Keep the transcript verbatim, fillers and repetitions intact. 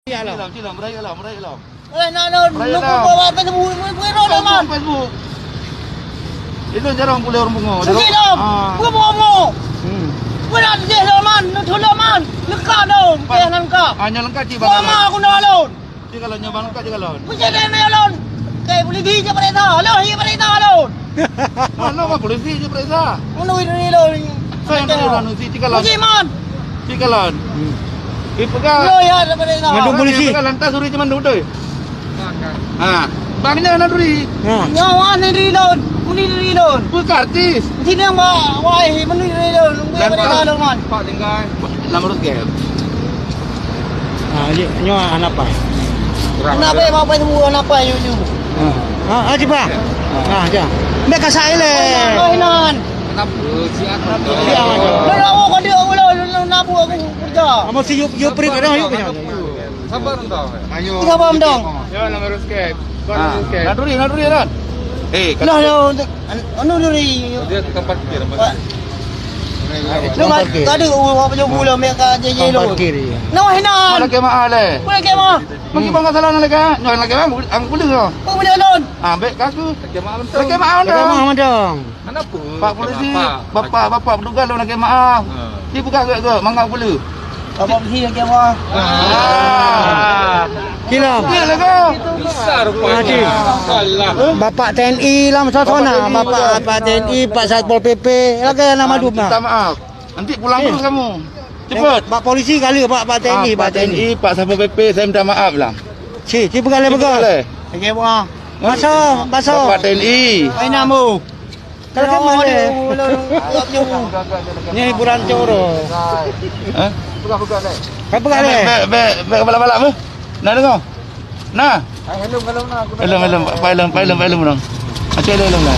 Cilom, cilom, berayeuk lom, berayeuk lom. Eh, nak, nak, berayeuk lom. Buat apa tu? Buat, buat, buat, buat, Facebook, Facebook. Itu jarang boleh orang bungo. Suci lom. Ah. Buat bungo. Hmm. Buat nak deh lom, man. Nak thulom, man. Lengkap dong. Buat. Eh, lengkap. Ah, nyoe lengkap, cik, buat bang. Lama aku nak lom. Cik, kalau nyoe bang lengkap, cik, kalau. Buat jadi nak lom. Kayak polisi je perintah. Lom, iya perintah lom. Mana orang polisi je periksa? Mana itu ni lo? Saya yang tanya orang si Cikalon. Musik man. Cikalon. Hmm. Dipegang. Lo ya ada perintah. Mandum polisi. Dipegang lantas suri cuman duduk. Ha. Bangnya anak duri. Ha. Nyawa ni duri lo. Muni duri lo. Bukan artis. Sini yang wah, wah, muni duri lo. Nunggu perintah lo man. Pak tinggal. Lam rus game. Ha, nyoe hana pai. Hana pai, mau pai semua hana pai, yu, yu. Ha. Ha, ha, cuba. Ha, ja. Mek ka sai le. Oh, inan. Kenapa? Siap. Siap. Lu nak mau kau dia, lu, lu, lu nak buat aku kerja. Kamu si yup, yup, pri, kadang yup. Sabar, entah. Ayo. Sabar, entah. Ya, nama Rusket. Ha. Naduri, naduri, Ran. Eh, nah, nah, untuk, anu duri. Dia tukang parkir. Pak. Lu kan tadi, oh, apa jauh bulan, mek ka je, je, parkir, iya. Nah, hina. Mana ke mah, le? Mana ke mah? Mungkin bang salah nak lagi. Nyoh lagi bang, ang boleh ke? Kau boleh lon. Ah, baik kaku. Lagi mah, lagi mah, lagi mah, dong. Kenapa? Pak polisi, bapak, bapak petugas, lagi maaf. Ha. Dia bukan agak-agak, manggap boleh. Bapak polisi, lagi mah. Ah. Kilam. Dia lagi. Besar rupanya. Salah. Bapak T N I lah, macam mana? Bapak T N I, Bapak, Bapak T N I, Pak Satpol P P, lagi nama dum. Minta maaf. Nanti pulang terus kamu. Cepat. Pak polisi kali, Pak, Pak T N I, Pak T N I. Pak Satpol P P, saya minta maaf lah. Si, si pegang leh, pegang. Pegang leh. Okey, Pak. Baso, baso. Bapak T N I. Main namu. Kalau kan mana? Ni hiburan coro. Hah? Pegang, pegang leh. Kan pegang leh. Bek, bek, bek, balak-balak apa? Nak dengar? Nah. Hello, hello, nah. Hello, hello. Pak hello, Pak hello, Pak hello, dong. Aceh hello, hello, nah.